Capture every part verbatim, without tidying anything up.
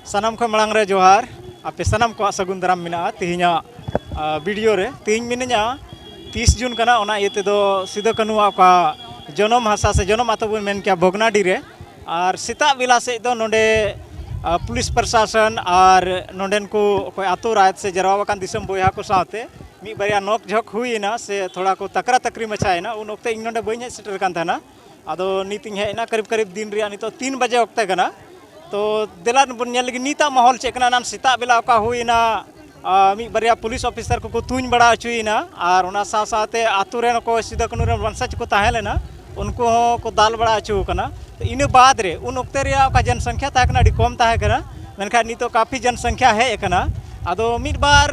ᱥᱟᱱᱟᱢ ᱠᱷᱚᱱ ᱢᱟᱲᱟᱝ ᱨᱮ ᱡᱚᱦᱟᱨ᱾ ᱟᱯᱮ ᱥᱟᱱᱟᱢ ᱠᱚᱣᱟᱜ ᱥᱟᱹᱜᱩᱱ ᱫᱟᱨᱟᱢ ᱢᱮᱱᱟᱜᱼᱟ ᱛᱮᱦᱮᱧᱟᱜ, ᱟ, ᱵᱷᱤᱰᱤᱭᱳ ᱨᱮ᱾ ᱛᱮᱦᱮᱧ ᱢᱤᱱᱟᱹᱧᱟ ᱛᱤᱥ ᱡᱩᱱ ᱠᱟᱱᱟ, ᱚᱱᱟ ᱤᱭᱟᱹ ᱛᱮᱫᱚ ᱥᱤᱫᱩ ᱠᱟᱹᱱᱦᱩᱣᱟᱜ ᱚᱠᱟ ᱡᱚᱱᱚᱢ ᱦᱟᱥᱟ ᱥᱮ ᱡᱚᱱᱚᱢ ᱟᱛᱳ ᱵᱚᱱ ᱢᱮᱱ ᱠᱮᱭᱟ ᱵᱷᱚᱜᱽᱱᱟᱰᱤ ᱨᱮ, ᱟᱨ ᱥᱮᱛᱟᱜ ᱵᱮᱞᱟ ᱥᱮᱫ ᱫᱚ ᱱᱚᱰᱮ, ᱟ, ᱯᱩᱞᱤᱥ ᱯᱨᱚᱥᱟᱥᱚᱱ ᱟᱨ ᱱᱚᱰᱮᱱ ᱠᱚ ᱚᱠᱚᱭ ᱟᱛᱳ ᱨᱟᱭᱛ ᱥᱮ ᱡᱟᱨᱣᱟ ᱟᱠᱟᱱ ᱫᱤᱥᱚᱢ ᱵᱚᱭᱦᱟ ᱠᱚ ᱥᱟᱶᱛᱮ ᱢᱤᱫ ᱵᱟᱨᱭᱟ ᱱᱚᱠ ᱡᱷᱚᱠ ᱦᱩᱭᱮᱱᱟ ᱥᱮ ᱛᱷᱚᱲᱟ ᱠᱚ ᱛᱟᱠᱨᱟ ᱛᱟᱠᱨᱤ ᱢᱟᱪᱷᱟᱭᱮᱱᱟ᱾ ᱩᱱ ᱚᱠᱛᱮ ᱤᱧ ᱱᱚᱰᱮ ᱵᱟᱹᱧ ᱦᱮᱡ ᱥᱮᱴᱮᱨ ᱠᱟᱱ ᱛᱟᱦᱮᱱᱟ᱾ ᱟᱫᱚ ᱱᱤᱛ ᱤᱧ ᱦᱮᱡ ᱮᱱᱟ, ᱠᱟᱹᱨᱤᱵ ᱠᱟᱹᱨᱤᱵ ᱫᱤᱱ ᱨᱮᱭᱟᱜ ᱱᱤᱛᱚᱜ ᱛᱤᱱ ᱵᱟᱡᱮ ᱚᱠᱛᱮ ᱠᱟᱱᱟ᱾ ᱛᱚ ᱫᱮᱞᱟ ᱵᱚᱱ ᱧᱮᱞ ᱞᱮᱜᱮ ᱱᱤᱛᱟᱜ ᱢᱟᱦᱚᱞ ᱪᱮᱫ ᱠᱟᱱᱟ᱾ ᱮᱱᱟᱱ ᱥᱮᱛᱟᱜ ᱵᱮᱞᱟ ᱚᱠᱟ ᱦᱩᱭᱮᱱᱟ, ᱟ, ᱢᱤᱫ ᱵᱟᱨᱭᱟ ᱯᱩᱞᱤᱥ ᱚᱯᱷᱤᱥᱟᱨ ᱠᱚᱠᱚ ᱛᱩᱧ ᱵᱟᱲᱟ ᱦᱚᱪᱚᱭᱮᱱᱟ, ᱟᱨ ᱚᱱᱟ ᱥᱟᱶ ᱥᱟᱶᱛᱮ ᱟᱛᱳ ᱨᱮᱱ ᱚᱠᱚᱭ ᱥᱤᱫᱩ ᱠᱟᱹᱱᱦᱩ ᱨᱮᱱ ᱵᱚᱱᱥᱟᱡᱽ ᱠᱚ ᱛᱟᱦᱮᱸ ᱞᱮᱱᱟ, ᱩᱱᱠᱩ ᱦᱚᱸ ᱠᱚ ᱫᱟᱞ ᱵᱟᱲᱟ ᱦᱚᱪᱚ ᱟᱠᱟᱱᱟ᱾ ᱛᱚ ᱤᱱᱟᱹ ᱵᱟᱫᱽ ᱨᱮ ᱩᱱ ᱚᱠᱛᱮ ᱨᱮᱭᱟᱜ ᱚᱠᱟ ᱡᱚᱱᱥᱚᱝᱠᱷᱭᱟ ᱛᱟᱦᱮᱸ ᱠᱟᱱᱟ, ᱟᱹᱰᱤ ᱠᱚᱢ ᱛᱟᱦᱮᱸ ᱠᱟᱱᱟ, ᱢᱮᱱᱠᱷᱟᱱ ᱱᱤᱛᱚᱜ ᱠᱟᱯᱷᱤ ᱡᱚᱱᱥᱚᱝᱠᱷᱭᱟ ᱦᱮᱡ ᱟᱠᱟᱱᱟ᱾ ᱟᱫᱚ ᱢᱤᱫ ᱵᱟᱨ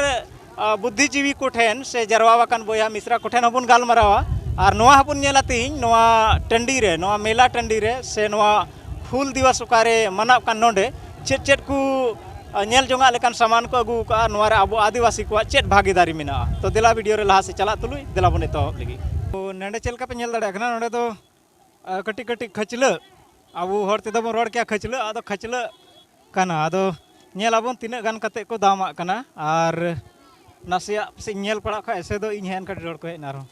ᱟ, ᱵᱩᱫᱽᱫᱷᱤᱡᱤᱵᱤ ᱠᱚᱴᱷᱮᱱ ᱥᱮ ᱡᱟᱨᱣᱟ ᱟᱠᱟᱱ ᱵᱚᱭᱦᱟ ᱢᱤᱥᱨᱟ ᱠᱚᱴᱷᱮᱱ ᱦᱚᱸᱵᱚᱱ ᱜᱟᱞᱢᱟᱨᱟᱣᱟ᱾ ᱟᱨ ᱱᱚᱣᱟ ᱦᱚᱸᱵᱚᱱ ᱧᱮᱞᱟ ᱛᱮᱦᱮᱧ ᱱᱚᱣᱟ ᱴᱟᱺᱰᱤ ᱨᱮ, ᱱᱚᱣᱟ ᱢᱮᱞᱟ ᱴᱟᱺᱰᱤ ᱨᱮ ᱥᱮ ᱱᱚᱣᱟ ᱦᱩᱞ ᱫᱤᱣᱚᱥ ᱚᱠᱟᱨᱮ ᱢᱟᱱᱟᱣ ᱠᱟᱱ, ᱱᱚᱰᱮ ᱪᱮᱫ ᱪᱮᱫ ᱠᱚ, ᱟ, ᱧᱮᱞ ᱡᱚᱝᱟᱜ ᱞᱮᱠᱟᱱ ᱥᱟᱢᱟᱱ ᱠᱚ ᱟᱹᱜᱩ ᱟᱠᱟᱫᱼᱟ, ᱱᱚᱣᱟ ᱨᱮ ᱟᱵᱚ ᱟᱹᱫᱤᱵᱟᱹᱥᱤ ᱠᱚᱣᱟᱜ ᱪᱮᱫ ᱵᱷᱟᱜᱤᱫᱟᱨᱤ ᱢᱮᱱᱟᱜᱼᱟ᱾ ᱛᱚ ᱫᱮᱞᱟ ᱵᱷᱤᱰᱤᱭᱳ ᱨᱮ ᱞᱟᱦᱟ ᱥᱮᱫ ᱪᱟᱞᱟᱜ ᱛᱩᱞᱩᱡ ᱫᱮᱞᱟ ᱵᱚᱱ ᱮᱛᱚᱦᱚᱵ ᱞᱮᱜᱮ᱾ ᱛᱚ ᱱᱚᱰᱮ ᱪᱮᱫ ᱞᱮᱠᱟ ᱯᱮ ᱧᱮᱞ ᱫᱟᱲᱮᱭᱟᱜ ᱠᱟᱱᱟ, ᱱᱚᱰᱮ ᱫᱚ ᱟᱨ ᱠᱟᱹᱴᱤᱡ ᱠᱟᱹᱴᱤᱡ ᱠᱷᱟᱹᱪᱞᱟᱹᱜ, ᱟᱵᱚ ᱦᱚᱲ ᱛᱮᱫᱚ ᱵᱚᱱ ᱨᱚᱲ ᱠᱮᱭᱟ ᱠᱷᱟᱹᱪᱞᱟᱹᱜ, ᱟᱫᱚ ᱠᱷᱟᱹᱪᱞᱟᱹᱜ ᱠᱟᱱᱟ᱾ ᱟᱫᱚ ᱧᱮᱞ ᱟᱵᱚᱱ ᱛᱤᱱᱟᱹᱜ ᱜᱟᱱ ᱠᱟᱛᱮ ᱠᱚ ᱫᱟᱢᱟᱜ ᱠᱟᱱᱟ᱾ ᱟᱨ ᱱᱟᱥᱮᱭᱟᱜ ᱯᱟᱥᱮᱡ ᱧᱮᱞ ᱯᱟᱲᱟᱜ ᱠᱷᱟᱡ ᱥᱮ ᱫᱚ ᱤᱧ ᱦᱮᱡ ᱮᱱ ᱠᱷᱟᱱ ᱦᱚᱲ ᱠᱚ ᱦᱮᱡ ᱮᱱᱟ ᱟᱨᱦᱚᱸ᱾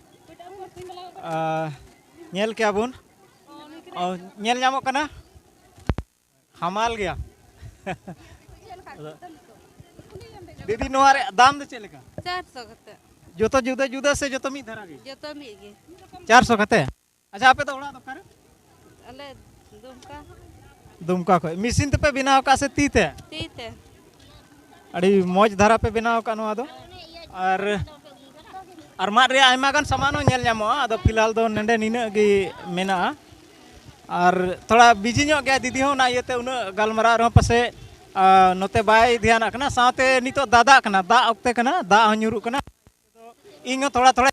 ᱟᱨ ᱧᱮᱞ ᱠᱮᱭᱟ ᱵᱚᱱ᱾ ᱚ, ᱧᱮᱞ ᱧᱟᱢᱚᱜ ᱠᱟᱱᱟ, ᱦᱟᱢᱟᱞ ᱜᱮᱭᱟ᱾ ᱫᱤᱫᱤ, ᱱᱚᱣᱟ ᱨᱮ ᱫᱟᱢ ᱫᱚ ᱪᱮᱫ ᱞᱮᱠᱟ? ᱪᱟᱨᱥᱚ ᱠᱟᱛᱮ᱾ ᱡᱚᱛᱚ ᱡᱩᱫᱟᱹ ᱡᱩᱫᱟᱹ ᱥᱮ ᱡᱚᱛᱚ ᱢᱤᱫ ᱫᱷᱟᱨᱟ ᱜᱮ? ᱡᱚᱛᱚ ᱢᱤᱫ ᱜᱮ᱾ ᱪᱟᱨᱥᱚ ᱠᱟᱛᱮ? ᱟᱪᱪᱷᱟ, ᱟᱯᱮ ᱫᱚ ᱚᱲᱟᱜ ᱫᱚ ᱚᱠᱟᱨᱮ? ᱟᱞᱮ ᱫᱩᱢᱠᱟ᱾ ᱫᱩᱢᱠᱟ ᱠᱷᱚᱡ᱾ ᱢᱮᱥᱤᱱ ᱛᱮᱯᱮ ᱵᱮᱱᱟᱣ ᱟᱠᱟᱫ ᱥᱮ ᱛᱤ ᱛᱮ? ᱛᱤ ᱛᱮ᱾ ᱟᱹᱰᱤ ᱢᱚᱡᱽ ᱫᱷᱟᱨᱟ ᱯᱮ ᱵᱮᱱᱟᱣ ᱟᱠᱟᱫ ᱱᱚᱣᱟ ᱫᱚ᱾ ᱟᱨ, ᱟᱨ ᱢᱟᱫ ᱨᱮᱭᱟᱜ ᱟᱭᱢᱟ ᱜᱟᱱ ᱥᱟᱢᱟᱱ ᱦᱚᱸ ᱧᱮᱞ ᱧᱟᱢᱚᱜᱼᱟ᱾ ᱟᱫᱚ ᱯᱷᱤᱞᱦᱟᱞ ᱫᱚ ᱱᱚᱰᱮ ᱱᱤᱱᱟᱹᱜ ᱜᱮ ᱢᱮᱱᱟᱜᱼᱟ᱾ ᱟᱨ ᱛᱷᱚᱲᱟ ᱵᱤᱡᱤ ᱧᱚᱜ ᱜᱮᱭᱟ ᱫᱤᱫᱤ ᱦᱚᱸ, ᱚᱱᱟ ᱤᱭᱟᱹᱛᱮ ᱩᱱᱟᱹᱜ ᱜᱟᱞᱢᱟᱨᱟᱣ ᱨᱮᱦᱚᱸ ᱯᱟᱥᱮᱡ, ᱟ, ᱱᱚᱛᱮ ᱵᱟᱭ ᱫᱷᱮᱭᱟᱱᱟᱜ ᱠᱟᱱᱟ᱾ ᱥᱟᱶᱛᱮ ᱱᱤᱛᱚᱜ ᱫᱟᱫᱟᱜ ᱠᱟᱱᱟ, ᱫᱟᱜ ᱚᱠᱛᱮ ᱠᱟᱱᱟ, ᱫᱟᱜ ᱦᱚᱸ ᱧᱩᱨᱩᱜ ᱠᱟᱱᱟ᱾ ᱤᱧ ᱦᱚᱸ ᱛᱷᱚᱲᱟ ᱛᱷᱚᱲᱟ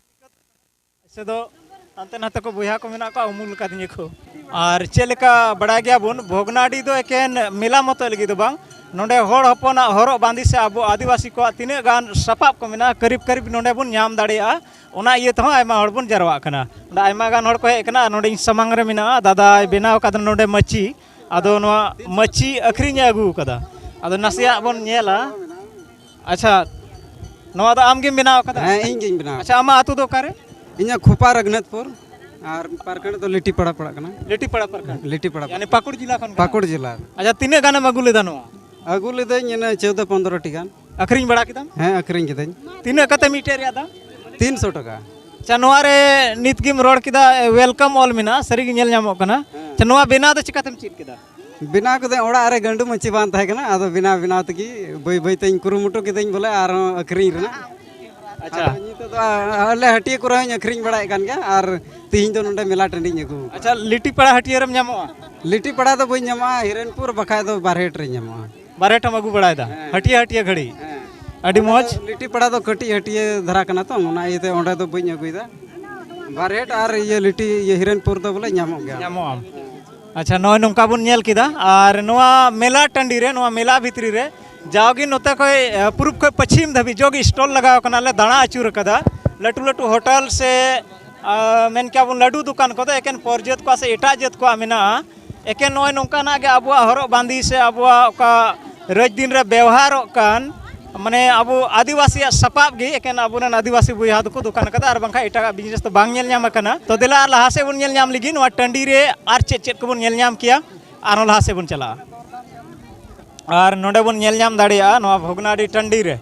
ᱥᱮ ᱫᱚ ᱦᱟᱱᱛᱮ ᱱᱟᱛᱮ ᱠᱚ ᱵᱚᱭᱦᱟ ᱠᱚ ᱢᱮᱱᱟᱜ ᱠᱚᱣᱟ, ᱩᱢᱩᱞ ᱠᱟᱫᱤᱧᱟ ᱠᱚ᱾ ᱟᱨ ᱪᱮᱫ ᱞᱮᱠᱟ ᱵᱟᱲᱟᱭ ᱜᱮᱭᱟᱵᱚᱱ, ᱵᱷᱚᱜᱽᱱᱟᱰᱤ ᱫᱚ ᱮᱠᱮᱱ ᱢᱮᱞᱟ ᱢᱚᱛᱚ ᱞᱟᱹᱜᱤᱫ ᱫᱚ ᱵᱟᱝ, ᱱᱚᱰᱮ ᱦᱚᱲ ᱦᱚᱯᱚᱱᱟᱜ ᱦᱚᱨᱚᱜ ᱵᱟᱸᱫᱮ ᱥᱮ ᱟᱵᱚ ᱟᱹᱫᱤᱵᱟᱹᱥᱤ ᱠᱚᱣᱟᱜ ᱛᱤᱱᱟᱹᱜ ᱜᱟᱱ ᱥᱟᱯᱟᱵ ᱠᱚ ᱢᱮᱱᱟᱜᱼᱟ, ᱠᱟᱹᱨᱤᱵ ᱠᱟᱹᱨᱤᱵ ᱱᱚᱰᱮ ᱵᱚᱱ ᱧᱟᱢ ᱫᱟᱲᱮᱭᱟᱜᱼᱟ᱾ ᱚᱱᱟ ᱤᱭᱟᱹ ᱛᱮᱦᱚᱸ ᱟᱭᱢᱟ ᱦᱚᱲ ᱵᱚᱱ ᱡᱟᱨᱣᱟᱜ ᱠᱟᱱᱟ᱾ ᱱᱚᱰᱮ ᱟᱭᱢᱟ ᱜᱟᱱ ᱦᱚᱲ ᱠᱚ ᱦᱮᱡ ᱟᱠᱟᱱᱟ᱾ ᱟᱨ ᱱᱚᱰᱮ ᱤᱧ ᱥᱟᱢᱟᱝ ᱨᱮ ᱢᱮᱱᱟᱜᱼᱟ, ᱫᱟᱫᱟᱭ ᱵᱮᱱᱟᱣ ᱠᱟᱫᱟ ᱱᱚᱰᱮ ᱢᱟᱹᱪᱤ᱾ ᱟᱫᱚ ᱱᱚᱣᱟ ᱢᱟᱹᱪᱤ ᱟᱹᱠᱷᱨᱤᱧ ᱮ ᱟᱹᱜᱩ ᱠᱟᱫᱟ᱾ ᱟᱫᱚ ᱱᱟᱥᱮᱭᱟᱜ ᱵᱚᱱ ᱧᱮᱞᱟ᱾ ᱟᱪᱪᱷᱟ, ᱱᱚᱣᱟ ᱫᱚ ᱟᱢ ᱜᱮᱢ ᱵᱮᱱᱟᱣ ᱟᱠᱟᱫᱟ? ᱦᱮᱸ, ᱤᱧ ᱜᱤᱧ ᱵᱮᱱᱟᱣ᱾ ᱟᱪᱪᱷᱟ, ᱟᱢᱟᱜ ᱟᱹᱛᱩ ᱫᱚ ᱚᱠᱟᱨᱮ? ᱤᱧᱟᱹᱜ ᱠᱷᱳᱯᱟ ᱨᱟᱹᱜᱷᱩᱱᱟᱛᱷᱯᱩᱨ, ᱟᱨ ᱯᱨᱚᱠᱷᱚᱸᱰ ᱫᱚ ᱞᱤᱴᱤᱯᱟᱲᱟ ᱯᱟᱲᱟᱜ ᱠᱟᱱᱟ᱾ ᱞᱤᱴᱤᱯᱟᱲᱟ ᱯᱨᱚᱠᱷᱚᱸᱰ᱾ ᱞᱤᱴᱤᱯᱟᱲᱟ᱾ ᱭᱟᱱᱤ ᱯᱟᱹᱠᱩᱲ ᱡᱮᱞᱟ ᱠᱷᱚᱱ ᱠᱟᱱᱟ? ᱯᱟᱹᱠᱩᱲ ᱡᱮᱞᱟ᱾ ᱟᱪᱪᱷᱟ, ᱛᱤᱱᱟᱹᱜ ᱜᱟᱱᱮᱢ ᱟᱹᱜᱩ ᱞᱮᱫᱟ ᱱᱚᱣᱟ? ᱟᱹᱜᱩ ᱞᱤᱫᱟᱹᱧ ᱤᱱᱟᱹ ᱪᱳᱫᱽᱫᱚ ᱯᱚᱱᱫᱽᱨᱚ ᱴᱤ ᱜᱟᱱ᱾ ᱟᱹᱠᱷᱨᱤᱧ ᱵᱟᱲᱟ ᱠᱮᱫᱟᱢ? ᱦᱮᱸ, ᱟᱹᱠᱷᱨᱤᱧ ᱠᱤᱫᱟᱹᱧ᱾ ᱛᱤᱱᱟᱹᱜ ᱠᱟᱛᱮ ᱢᱤᱫᱴᱮᱡ ᱨᱮᱭᱟᱜ ᱫᱟᱢ? ᱛᱤᱱᱥᱚ ᱴᱟᱠᱟ᱾ ᱟᱪᱪᱷᱟ, ᱱᱚᱣᱟ ᱨᱮ ᱱᱤᱛ ᱜᱮᱢ ᱨᱚᱲ ᱠᱮᱫᱟ, welcome all ᱢᱮᱱᱟᱜᱼᱟ, ᱥᱟᱹᱨᱤ ᱜᱮ ᱧᱮᱞ ᱧᱟᱢᱚᱜ ᱠᱟᱱᱟ᱾ ᱦᱮᱸ᱾ ᱟᱪᱪᱷᱟ, ᱱᱚᱣᱟ ᱵᱮᱱᱟᱣ ᱫᱚ ᱪᱤᱠᱟᱛᱮᱢ ᱪᱮᱫ ᱠᱮᱫᱟ? ᱵᱮᱱᱟᱣ ᱠᱟᱹᱫᱟᱹᱧ, ᱚᱲᱟᱜ ᱨᱮ ᱜᱟᱹᱰᱩ ᱢᱟᱹᱪᱤ ᱵᱟᱝ ᱛᱟᱦᱮᱸ ᱠᱟᱱᱟ, ᱟᱫᱚ ᱵᱮᱱᱟᱣ ᱵᱮᱱᱟᱣ ᱛᱮᱜᱮ ᱵᱟᱹᱭ ᱵᱟᱹᱭ ᱛᱮᱧ ᱠᱩᱨᱩᱢᱩᱴᱩ ᱠᱤᱫᱟᱹᱧ ᱵᱚᱞᱮ ᱟᱨᱦᱚᱸ ᱟᱹᱠᱷᱨᱤᱧ ᱨᱮᱱᱟᱜ᱾ ᱟᱪᱪᱷᱟ᱾ ᱟᱫᱚ ᱱᱤᱛᱚᱜ ᱫᱚ ᱟᱞᱮ ᱦᱟᱹᱴᱭᱟᱹ ᱠᱚᱨᱮ ᱦᱚᱸᱧ ᱟᱹᱠᱷᱨᱤᱧ ᱵᱟᱲᱟᱭᱮᱫ ᱠᱟᱱ ᱜᱮᱭᱟ, ᱟᱨ ᱛᱤᱦᱤᱧ ᱫᱚ ᱱᱚᱰᱮ ᱢᱮᱞᱟ ᱴᱟᱺᱰᱤᱧ ᱟᱹᱜᱩ ᱟᱠᱟᱫᱟ᱾ ᱟᱪᱪᱷᱟ, ᱞᱤᱴᱤᱯᱟᱲᱟ ᱦᱟᱹᱴᱭᱟᱹ ᱨᱮᱢ ᱧᱟᱢᱚᱜᱼᱟ? ᱞᱤᱴᱤᱯᱟᱲᱟ ᱫᱚ ᱵᱟᱹᱧ ᱧᱟᱢᱚᱜᱼᱟ, ᱦᱤᱨᱮᱱᱯᱩᱨ ᱵᱟᱠᱷᱟᱡ ᱫᱚ ᱵᱟᱨᱦᱮᱴ ᱨᱮᱧ ᱧᱟᱢᱚᱜᱼᱟ᱾ ᱵᱟᱨᱦᱮᱴ ᱮᱢ ᱟᱹᱜᱩ ᱵᱟᱲᱟᱭᱮᱫᱟ? ᱦᱮᱸ᱾ ᱦᱟᱹᱴᱭᱟᱹ ᱦᱟᱹᱴᱭᱟᱹ ᱜᱷᱟᱹᱲᱤ᱾ ᱦᱮᱸ᱾ ᱟᱹᱰᱤ ᱢᱚᱡᱽ᱾ ᱞᱤᱴᱤᱯᱟᱲᱟ ᱫᱚ ᱠᱟᱹᱴᱤᱡ ᱦᱟᱹᱴᱭᱟᱹ ᱫᱷᱟᱨᱟ ᱠᱟᱱᱟ ᱛᱚ, ᱚᱱᱟ ᱤᱭᱟᱹᱛᱮ ᱚᱸᱰᱮ ᱫᱚ ᱵᱟᱹᱧ ᱟᱹᱜᱩᱭᱮᱫᱟ᱾ ᱵᱟᱨᱦᱮᱴ ᱟᱨ ᱤᱭᱟᱹ ᱞᱤᱴᱤ, ᱤᱭᱟᱹ ᱦᱤᱨᱮᱱᱯᱩᱨ ᱫᱚ ᱵᱚᱞᱮ ᱧᱟᱢᱚᱜ ᱜᱮᱭᱟ᱾ ᱧᱟᱢᱚᱜᱼᱟ᱾ ᱟᱪᱪᱷᱟ, ᱱᱚᱜᱼᱚᱭ ᱱᱚᱝᱠᱟ ᱵᱚᱱ ᱧᱮᱞ ᱠᱮᱫᱟ᱾ ᱟᱨ ᱱᱚᱣᱟ ᱢᱮᱞᱟ ᱴᱟᱺᱰᱤ ᱨᱮ, ᱱᱚᱣᱟ ᱢᱮᱞᱟ ᱵᱷᱤᱛᱨᱤ ᱨᱮ ᱡᱟᱣᱜᱮ ᱱᱚᱛᱮ ᱠᱷᱚᱡ, ᱮ, ᱯᱩᱨᱩᱵ ᱠᱷᱚᱡ ᱯᱚᱪᱷᱤᱢ ᱫᱷᱟᱹᱵᱤᱡ ᱡᱚᱜᱮ stall ᱞᱟᱜᱟᱣ ᱠᱟᱱᱟ, ᱞᱮ ᱫᱟᱬᱟ ᱟᱹᱪᱩᱨ ᱠᱟᱫᱟ᱾ ᱞᱟᱹᱴᱩ ᱞᱟᱹᱴᱩ ᱦᱳᱴᱮᱞ ᱥᱮ, ᱟ, ᱢᱮᱱ ᱠᱮᱭᱟ ᱵᱚᱱ ᱞᱟᱹᱰᱩ ᱫᱚᱠᱟᱱ ᱠᱚᱫᱚ ᱮᱠᱮᱱ ᱯᱚᱨ ᱡᱟᱹᱛ ᱠᱚᱣᱟᱜ ᱥᱮ ᱮᱴᱟᱜ ᱡᱟᱹᱛ ᱠᱚᱣᱟᱜ ᱢᱮᱱᱟᱜᱼᱟ᱾ ᱮᱠᱮᱱ ᱱᱚᱜᱼᱚᱭ ᱱᱚᱝᱠᱟᱱᱟᱜ ᱜᱮ ᱟᱵᱚᱣᱟᱜ ᱦᱚᱨᱚᱜ ᱵᱟᱸᱫᱮ ᱥᱮ ᱟᱵᱚᱣᱟᱜ ᱚᱠᱟ ᱨᱟᱹᱡᱽ ᱫᱤᱱ ᱨᱮ ᱵᱮᱣᱦᱟᱨᱚᱜ ᱠᱟᱱ, ᱢᱟᱱᱮ ᱟᱵᱚ ᱟᱹᱫᱤᱵᱟᱹᱥᱤᱭᱟᱜ ᱥᱟᱯᱟᱵ ᱜᱮ ᱮᱠᱮᱱ ᱟᱵᱚᱨᱮᱱ ᱟᱹᱫᱤᱵᱟᱹᱥᱤ ᱵᱚᱭᱦᱟ ᱫᱚᱠᱚ ᱫᱚᱠᱟᱱ ᱟᱠᱟᱫᱟ, ᱟᱨ ᱵᱟᱝᱠᱷᱟᱱ ᱮᱴᱟᱜᱟᱜ business ᱫᱚ ᱵᱟᱝ ᱧᱮᱞ ᱧᱟᱢ ᱟᱠᱟᱱᱟ᱾ ᱛᱚ ᱫᱮᱞᱟ ᱟᱨ ᱞᱟᱦᱟ ᱥᱮᱫ ᱵᱚᱱ ᱧᱮᱞ ᱧᱟᱢ ᱞᱮᱜᱮ ᱱᱚᱣᱟ ᱴᱟᱺᱰᱤ ᱨᱮ ᱟᱨ ᱪᱮᱫ ᱪᱮᱫ ᱠᱚᱵᱚᱱ ᱧᱮᱞ ᱧᱟᱢ ᱠᱮᱭᱟ, ᱟᱨᱦᱚᱸ ᱞᱟᱦᱟ ᱥᱮᱫ ᱵᱚᱱ ᱪᱟᱞᱟᱜᱼᱟ᱾ ᱟᱨ ᱱᱚᱰᱮ ᱵᱚᱱ ᱧᱮᱞ ᱧᱟᱢ ᱫᱟᱲᱮᱭᱟᱜᱼᱟ ᱱᱚᱣᱟ ᱵᱷᱚᱜᱽᱱᱟᱰᱤ ᱴᱟᱺᱰᱤ ᱨᱮ,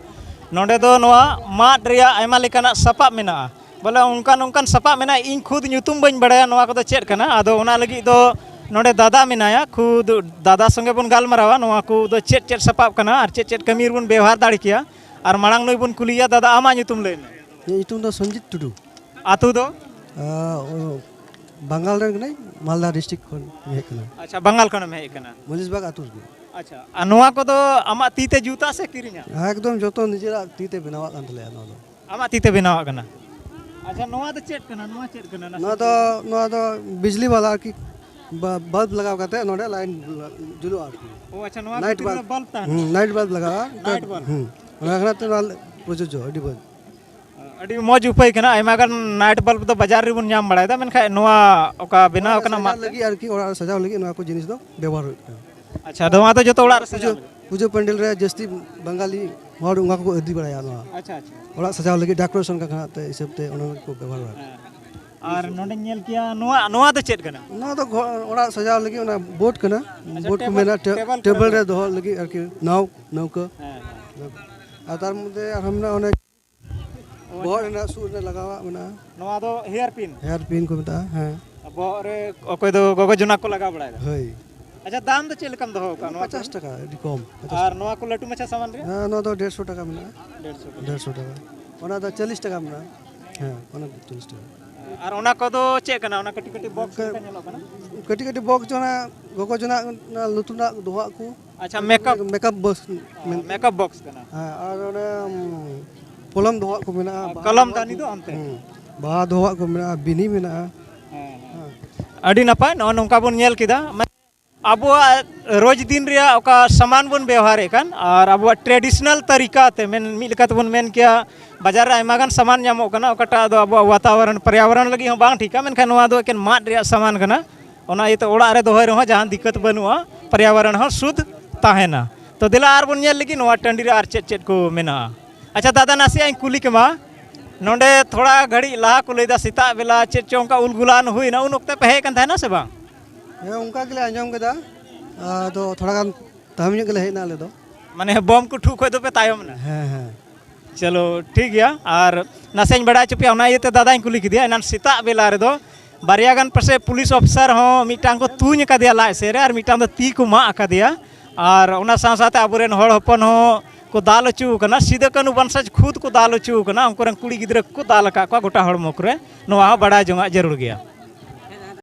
ᱱᱚᱰᱮ ᱫᱚ ᱱᱚᱣᱟ ᱢᱟᱫ ᱨᱮᱭᱟᱜ ᱟᱭᱢᱟ ᱞᱮᱠᱟᱱᱟᱜ ᱥᱟᱯᱟᱵ ᱢᱮᱱᱟᱜᱼᱟ᱾ ᱵᱚᱞᱮ ᱚᱱᱠᱟᱱ ᱚᱱᱠᱟᱱ ᱥᱟᱯᱟᱵ ᱢᱮᱱᱟᱜᱼᱟ, ᱤᱧ ᱠᱷᱩᱫ ᱧᱩᱛᱩᱢ ᱵᱟᱹᱧ ᱵᱟᱲᱟᱭᱟ ᱱᱚᱣᱟ ᱠᱚᱫᱚ ᱪᱮᱫ ᱠᱟᱱᱟ᱾ ᱟᱫᱚ ᱚᱱᱟ ᱞᱟᱹᱜᱤᱫ ᱫᱚ ᱱᱚᱰᱮ ᱫᱟᱫᱟ ᱢᱮᱱᱟᱭᱟ, ᱠᱷᱩᱫ ᱫᱟᱫᱟ ᱥᱚᱸᱜᱮ ᱵᱚᱱ ᱜᱟᱞᱢᱟᱨᱟᱣᱟ ᱱᱚᱣᱟ ᱠᱚᱫᱚ ᱪᱮᱫ ᱪᱮᱫ ᱥᱟᱯᱟᱵ ᱠᱟᱱᱟ ᱟᱨ ᱪᱮᱫ ᱪᱮᱫ ᱠᱟᱹᱢᱤ ᱨᱮᱵᱚᱱ ᱵᱮᱣᱦᱟᱨ ᱫᱟᱲᱮ ᱠᱮᱭᱟ᱾ ᱟᱨ ᱢᱟᱲᱟᱝ ᱱᱩᱭ ᱵᱚᱱ ᱠᱩᱞᱤᱭᱮᱭᱟ, ᱫᱟᱫᱟ ᱟᱢᱟᱜ ᱧᱩᱛᱩᱢ ᱞᱟᱹᱭ ᱢᱮ᱾ ᱤᱧᱟᱹᱜ ᱧᱩᱛᱩᱢ ᱫᱚ ᱥᱚᱧᱡᱤᱛ ᱴᱩᱰᱩ᱾ ᱟᱹᱛᱩ ᱫᱚ? ᱟᱸ, ᱚ, ᱵᱟᱝᱜᱟᱞ ᱨᱮᱱ ᱠᱟᱹᱱᱟᱹᱧ, ᱢᱟᱞᱫᱟ district ᱠᱷᱚᱱ ᱤᱧ ᱦᱮᱡ ᱠᱟᱱᱟ᱾ ᱟᱪᱪᱷᱟ, ᱵᱟᱝᱜᱟᱞ ᱠᱷᱚᱱᱮᱢ ᱦᱮᱡ ᱟᱠᱟᱱᱟ᱾ ᱢᱚᱡᱤᱥᱵᱟᱜᱽ ᱟᱹᱛᱩ ᱨᱮᱜᱮ᱾ ᱟᱪᱪᱷᱟ, ᱟᱨ ᱱᱚᱣᱟ ᱠᱚᱫᱚ ᱟᱢᱟᱜ ᱛᱤ ᱛᱮ ᱡᱩᱛᱟ ᱥᱮ ᱠᱤᱨᱤᱧᱟ? ᱮᱠᱫᱚᱢ ᱡᱚᱛᱚ ᱱᱤᱡᱮᱨᱟᱜ ᱛᱤ ᱛᱮ ᱵᱮᱱᱟᱣᱟᱜ ᱠᱟᱱ ᱛᱟᱞᱮᱭᱟ ᱱᱚᱣᱟ ᱫᱚ᱾ ᱟᱢᱟᱜ ᱛᱤ ᱛᱮ ᱵᱮᱱᱟᱣᱟᱜ ᱠᱟᱱᱟ? ᱟᱪᱪᱷᱟ, ᱱᱚᱣᱟ ᱫᱚ ᱪᱮᱫ ᱠᱟᱱᱟ? ᱱᱚᱣᱟ ᱪᱮᱫ ᱠᱟᱱᱟ? ᱱᱟᱥᱮ ᱱᱚᱣᱟ ᱫᱚ, ᱞᱟᱹᱭ ᱢᱮ᱾ ᱱᱚᱣᱟ ᱫᱚ ᱵᱤᱡᱽᱞᱤ ᱵᱟᱞᱟ ᱟᱨᱠᱤ, ᱵᱟ-, bulb ᱞᱟᱜᱟᱣ ᱠᱟᱛᱮ ᱱᱚᱰᱮ line ᱡᱩᱞᱩᱜᱼᱟ ᱟᱨᱠᱤ᱾ ᱚ, ᱟᱪᱪᱷᱟ, ᱱᱚᱣᱟ night ᱵᱷᱤᱛᱨᱤ ᱨᱮ bulb᱾ Bulb ᱛᱟᱦᱮᱱᱟ? ᱦᱩᱸ, night bulb ᱞᱟᱜᱟᱜᱼᱟ᱾ Night bulb᱾ ᱦᱩᱸ, ᱚᱱᱟ ᱠᱷᱟᱱ ᱛᱮ ᱱᱚᱣᱟ ᱯᱨᱚᱡᱳᱡᱡᱚ ᱟᱹᱰᱤ ᱵᱟᱹᱲ- ᱟᱹᱰᱤ ᱢᱚᱡᱽ ᱩᱯᱟᱹᱭ ᱠᱟᱱᱟ᱾ ᱟᱭᱢᱟ ᱜᱟᱱ night bulb ᱫᱚ ᱵᱟᱡᱟᱨ ᱨᱮᱵᱚᱱ ᱧᱟᱢ ᱵᱟᱲᱟᱭᱮᱫᱟ, ᱢᱮᱱᱠᱷᱟᱱ ᱱᱚᱣᱟ ᱚᱠᱟ ᱵᱮᱱᱟᱣ ᱚᱲᱟᱜ ᱨᱮ ᱠᱟᱱᱟ ᱥᱟᱡᱟᱣ ᱢᱟᱫ ᱛᱮ᱾ ᱞᱟᱹᱜᱤᱫ ᱟᱨᱠᱤ, ᱚᱲᱟᱜ ᱨᱮ ᱥᱟᱡᱟᱣ ᱞᱟᱹᱜᱤᱫ ᱱᱚᱣᱟ ᱠᱚ ᱡᱤᱱᱤᱥ ᱫᱚ ᱵᱮᱵᱚᱦᱟᱨ ᱦᱩᱭᱩᱜ ᱠᱟᱱᱟ᱾ ᱟᱪᱪᱷᱟ, ᱱᱚᱣᱟ ᱫᱚ ᱡᱚᱛᱚ ᱚᱲᱟᱜ ᱨᱮ ᱥᱟᱡᱟᱣ ᱯᱩᱡᱟᱹ, ᱞᱟᱹᱜᱤᱫ? ᱯᱩᱡᱟᱹ ᱯᱟᱱᱰᱮᱞ ᱨᱮ ᱡᱟᱹᱥᱛᱤ ᱵᱟᱝᱜᱟᱞᱤ ᱦᱚᱲ ᱚᱱᱟ ᱠᱚᱠᱚ ᱤᱫᱤ ᱵᱟᱲᱟᱭᱟ᱾ ᱱᱚᱣᱟ ᱟᱪᱪᱷᱟ, ᱟᱪᱪᱷᱟ᱾ ᱚᱲᱟᱜ ᱥᱟᱡᱟᱣ ᱞᱟᱹᱜᱤᱫ ᱰᱮᱠᱳᱨᱮᱥᱚᱱ ᱠᱟᱱᱟ ᱛᱮ ᱦᱤᱥᱟᱹᱵ ᱛᱮ ᱚᱱᱟ ᱠᱚ ᱵᱮᱵᱚᱦᱟᱨᱟ᱾ ᱦᱮᱸ᱾ ᱟᱨ ᱱᱚᱰᱮᱧ ᱧᱮᱞ ᱠᱮᱭᱟ, ᱱᱚᱣᱟ, ᱱᱚᱣᱟ ᱫᱚ ᱪᱮᱫ ᱠᱟᱱᱟ? ᱱᱚᱣᱟ ᱫᱚ ᱜᱷᱚ-, ᱚᱲᱟᱜ ᱥᱟᱡᱟᱣ ᱞᱟᱹᱜᱤᱫ ᱚᱱᱟ ᱵᱳᱴ ᱠᱟᱱᱟ᱾ ᱟᱪᱪᱷᱟ, ᱵᱳᱴ ᱠᱚ ᱴᱮᱵᱚᱞ, ᱢᱮᱱᱟᱜᱼᱟ, ᱴᱮ-, ᱴᱮᱵᱚᱞ ᱠᱚᱨᱮ ᱴᱮᱵᱚᱞ ᱫᱚ᱾ ᱨᱮ ᱫᱚᱦᱚ ᱞᱟᱹᱜᱤᱫ ᱟᱨᱠᱤ, ᱱᱟᱣ, ᱱᱟᱹᱣᱠᱟᱹ᱾ ᱦᱮᱸ, ᱦᱮᱸ᱾ ᱟᱨ ᱛᱟᱨ ᱢᱚᱫᱽᱫᱷᱮ ᱟᱨᱦᱚᱸ ᱢᱮᱱᱟᱜᱼᱟ ᱚᱱᱮ ᱚ, ᱵᱚᱦᱚᱜ ᱟᱪᱪᱷᱟ᱾ ᱨᱮᱱᱟᱜ ᱥᱩᱫ ᱨᱮ ᱞᱟᱜᱟᱣᱟᱜ ᱢᱮᱱᱟᱜᱼᱟ᱾ ᱱᱚᱣᱟ ᱫᱚ ᱦᱮᱭᱟᱨ ᱯᱤᱱ? ᱦᱮᱭᱟᱨ ᱯᱤᱱ ᱠᱚ ᱢᱮᱛᱟᱜᱼᱟ, ᱦᱮᱸ᱾ ᱵᱚᱦᱚᱜ ᱨᱮ ᱚᱠᱚᱭ ᱫᱚ ᱜᱚᱜᱚ ᱡᱚᱱᱟ ᱠᱚ ᱞᱟᱜᱟᱣ ᱵᱟᱲᱟᱭᱮᱫᱟ᱾ ᱦᱳᱭ᱾ ᱟᱪᱪᱷᱟ, ᱫᱟᱢ ᱫᱚ ᱪᱮᱫ ᱞᱮᱠᱟᱢ ᱫᱚᱦᱚ ᱟᱠᱟᱫᱼᱟ ᱱᱚᱣᱟ ᱯᱚᱪᱟᱥ ᱠᱚᱨᱮ? ᱴᱟᱠᱟ, ᱟᱹᱰᱤ ᱠᱚᱢ, ᱯᱚᱪᱟᱥ ᱟᱨ ᱴᱟᱠᱟ᱾ ᱱᱚᱣᱟ ᱠᱚ ᱞᱟᱹᱴᱩ ᱢᱟᱪᱷᱟ ᱥᱟᱢᱟᱱ ᱨᱮᱭᱟᱜ? ᱦᱮᱸ, ᱱᱚᱣᱟ ᱫᱚ ᱰᱮᱲᱥᱚ ᱴᱟᱠᱟ ᱢᱮᱱᱟᱜᱼᱟ᱾ ᱰᱮᱲᱥᱚ ᱴᱟᱠᱟ᱾ ᱰᱮᱲᱥᱚ ᱴᱟᱠᱟ᱾ ᱚᱱᱟ ᱫᱚ ᱪᱚᱞᱞᱤᱥ ᱴᱟᱠᱟ ᱢᱮᱱᱟᱜᱼᱟ᱾ ᱦᱮᱸ, ᱚᱱᱟ ᱫᱚ ᱪᱚᱞᱞᱤᱥ ᱴᱟᱠᱟ᱾ ᱟᱨ ᱚᱱᱟ ᱠᱚᱫᱚ ᱪᱮᱫ ᱠᱟᱱᱟ? ᱚᱱᱟ ᱠᱟᱹᱴᱤᱡ ᱠᱟᱹᱴᱤᱡ ᱵᱚᱠᱥ ᱠᱟᱹᱴᱤᱡ ᱞᱮᱠᱟ ᱧᱮᱞᱚᱜ ᱠᱟᱱᱟ? ᱠᱟᱹᱴᱤᱡ ᱠᱟᱹᱴᱤᱡ ᱵᱚᱠᱥ ᱡᱟᱦᱟᱸ ᱜᱚᱜᱚ ᱡᱚᱱᱟᱜ ᱚᱱᱟ ᱞᱩᱛᱩᱨ ᱨᱮᱱᱟᱜ ᱫᱚᱦᱚᱣᱟᱜ ᱠᱚ᱾ ᱟᱪᱪᱷᱟ, ᱢᱮᱠᱟᱯ? ᱢᱮᱠᱟᱯ ᱵᱚᱠᱥ ᱚ, ᱢᱮᱱ- ᱢᱮᱠᱟᱯ ᱵᱚᱠᱥ ᱠᱟᱱᱟ᱾ ᱦᱮᱸ, ᱟᱨ ᱚᱱᱮ, ᱩᱢ, ᱯᱚᱞᱚᱢ ᱫᱚᱦᱚᱣᱟᱜ ᱠᱚ ᱢᱮᱱᱟᱜᱼᱟ, ᱚ, ᱵᱟᱦᱟ ᱠᱚᱞᱚᱢ ᱫᱚᱦᱚᱣᱟᱜ ᱫᱟᱱᱤ ᱠᱚ, ᱫᱚ ᱚᱱᱛᱮ? ᱦᱩᱸ, ᱵᱟᱦᱟ ᱫᱚᱦᱚᱣᱟᱜ ᱠᱚ ᱢᱮᱱᱟᱜᱼᱟ, ᱵᱤᱱᱤ ᱢᱮᱱᱟᱜᱼᱟ᱾ ᱦᱮᱸ, ᱦᱮᱸ᱾ ᱦᱮᱸ᱾ ᱟᱹᱰᱤ ᱱᱟᱯᱟᱭ, ᱱᱚᱜᱼᱚ ᱱᱚᱝᱠᱟ ᱵᱚᱱ ᱧᱮᱞ ᱠᱮᱫᱟ᱾ ᱢᱟᱱᱮ ᱟᱵᱚᱣᱟᱜ ᱨᱳᱡᱽ ᱫᱤᱱ ᱨᱮᱭᱟᱜ ᱚᱠᱟ ᱥᱟᱢᱟᱱ ᱵᱚᱱ ᱵᱮᱣᱦᱟᱨᱮᱫ ᱠᱟᱱ, ᱟᱨ ᱟᱵᱚᱣᱟᱜ ᱴᱨᱮᱰᱤᱥᱚᱱᱟᱞ ᱛᱟᱹᱨᱤᱠᱟ ᱛᱮ ᱢᱮᱱ, ᱢᱤᱫ ᱞᱮᱠᱟ ᱛᱮᱵᱚᱱ ᱢᱮᱱ ᱠᱮᱭᱟ, ᱵᱟᱡᱟᱨ ᱨᱮ ᱟᱭᱢᱟ ᱜᱟᱱ ᱥᱟᱢᱟᱱ ᱧᱟᱢᱚᱜ ᱠᱟᱱᱟ, ᱚᱠᱟᱴᱟᱜ ᱫᱚ ᱟᱵᱚᱣᱟᱜ ᱣᱟᱛᱟᱣᱚᱨᱚᱱ, ᱯᱚᱨᱭᱟᱵᱚᱨᱚᱱ ᱞᱟᱹᱜᱤᱫ ᱦᱚᱸ ᱵᱟᱝ ᱴᱷᱤᱠᱟ, ᱢᱮᱱᱠᱷᱟᱱ ᱱᱚᱣᱟ ᱫᱚ ᱮᱠᱮᱱ ᱢᱟᱫ ᱨᱮᱭᱟᱜ ᱥᱟᱢᱟᱱ ᱠᱟᱱᱟ᱾ ᱚᱱᱟ ᱤᱭᱟᱹᱛᱮ ᱚᱲᱟᱜ ᱨᱮ ᱫᱚᱦᱚᱭ ᱨᱮᱦᱚᱸ ᱡᱟᱦᱟᱱ ᱫᱤᱠᱠᱟᱹᱛ ᱵᱟᱹᱱᱩᱜᱼᱟ, ᱯᱚᱨᱭᱟᱵᱚᱨᱚᱱ ᱦᱚᱸ ᱥᱩᱫᱷ ᱛᱟᱦᱮᱱᱟ᱾ ᱛᱚ ᱫᱮᱞᱟ ᱟᱨ ᱵᱚᱱ ᱧᱮᱞ ᱞᱮᱜᱮ ᱱᱚᱣᱟ ᱴᱟᱺᱰᱤ ᱨᱮ ᱟᱨ ᱪᱮᱫ ᱪᱮᱫ ᱠᱚ ᱢᱮᱱᱟᱜᱼᱟ᱾ ᱟᱪᱪᱷᱟ ᱫᱟᱫᱟ, ᱱᱟᱥᱮᱭᱟᱜ ᱤᱧ ᱠᱩᱞᱤ ᱠᱮᱢᱟ, ᱱᱚᱰᱮ ᱛᱷᱚᱲᱟ ᱜᱷᱟᱹᱲᱤᱡ ᱞᱟᱦᱟ ᱠᱚ ᱞᱟᱹᱭᱫᱟ ᱥᱮᱛᱟᱜ ᱵᱮᱞᱟ ᱪᱮᱫ ᱪᱚ ᱚᱱᱠᱟ ᱩᱞᱜᱩᱞᱟᱱ ᱦᱩᱭᱱᱟ, ᱩᱱ ᱚᱠᱛᱮ ᱯᱮ ᱦᱮᱡ ᱠᱟᱱ ᱛᱟᱦᱮᱱᱟ ᱥᱮ ᱵᱟᱝ? ᱦᱮᱸ, ᱚᱱᱠᱟ ᱜᱮᱞᱮ ᱟᱸᱡᱚᱢ ᱠᱮᱫᱟ᱾ ᱟᱫᱚ ᱛᱷᱚᱲᱟ ᱜᱟᱱ ᱛᱟᱭᱚᱢ ᱧᱚᱜ ᱜᱮᱞᱮ ᱦᱮᱡ ᱮᱱᱟ ᱟᱞᱮ ᱫᱚ᱾ ᱢᱟᱱᱮ ᱵᱚᱢ ᱠᱚ ᱴᱷᱩ ᱠᱷᱚᱡ ᱫᱚᱯᱮ ᱛᱟᱭᱚᱢ ᱮᱱᱟ? ᱦᱮᱸ, ᱦᱮᱸ᱾ ᱪᱚᱞᱚ, ᱴᱷᱤᱠ ᱜᱮᱭᱟ᱾ ᱟᱨ ᱱᱟᱥᱮᱧ ᱵᱟᱲᱟᱭ ᱦᱚᱪᱚ ᱯᱮᱭᱟ, ᱚᱱᱟ ᱤᱭᱟᱹᱛᱮ ᱫᱟᱫᱟᱧ ᱠᱩᱞᱤ ᱠᱮᱫᱮᱭᱟ᱾ ᱮᱱᱟᱱ ᱥᱮᱛᱟᱜ ᱵᱮᱞᱟ ᱨᱮᱫᱚ ᱵᱟᱨᱭᱟ ᱜᱟᱱ ᱯᱟᱥᱮᱡ ᱯᱩᱞᱤᱥ ᱚᱯᱷᱤᱥᱟᱨ ᱦᱚᱸ ᱢᱤᱫᱴᱟᱝ ᱠᱚ ᱛᱩᱧ ᱟᱠᱟᱫᱮᱭᱟ ᱞᱟᱡ ᱥᱮᱫ ᱨᱮ, ᱟᱨ ᱢᱤᱫᱴᱟᱝ ᱫᱚ ᱛᱤ ᱠᱚ ᱢᱟᱜ ᱟᱠᱟᱫᱮᱭᱟ᱾ ᱟᱨ ᱚᱱᱟ ᱥᱟᱶ ᱥᱟᱶᱛᱮ ᱟᱵᱚᱨᱮᱱ ᱦᱚᱲ ᱦᱚᱯᱚᱱ ᱦᱚᱸ ᱠᱚ ᱫᱟᱞ ᱦᱚᱪᱚ ᱟᱠᱟᱱᱟ, ᱥᱤᱫᱩ ᱠᱟᱹᱱᱦᱩ ᱵᱚᱝᱥᱚᱡᱽ ᱠᱷᱩᱫ ᱠᱚ ᱫᱟᱞ ᱦᱚᱪᱚ ᱟᱠᱟᱱᱟ᱾ ᱩᱱᱠᱩ ᱨᱮᱱ ᱠᱩᱲᱤ ᱜᱤᱫᱽᱨᱟᱹ ᱠᱚ ᱫᱟᱞ ᱟᱠᱟᱫ ᱠᱚᱣᱟ ᱜᱚᱴᱟ ᱦᱚᱲᱢᱚ ᱠᱚᱨᱮ᱾ ᱱᱚᱣᱟ ᱦᱚᱸ ᱵᱟᱲᱟᱭ ᱡᱚᱝᱟᱜ ᱡᱟᱹᱨᱩᱲ ᱜᱮᱭᱟ᱾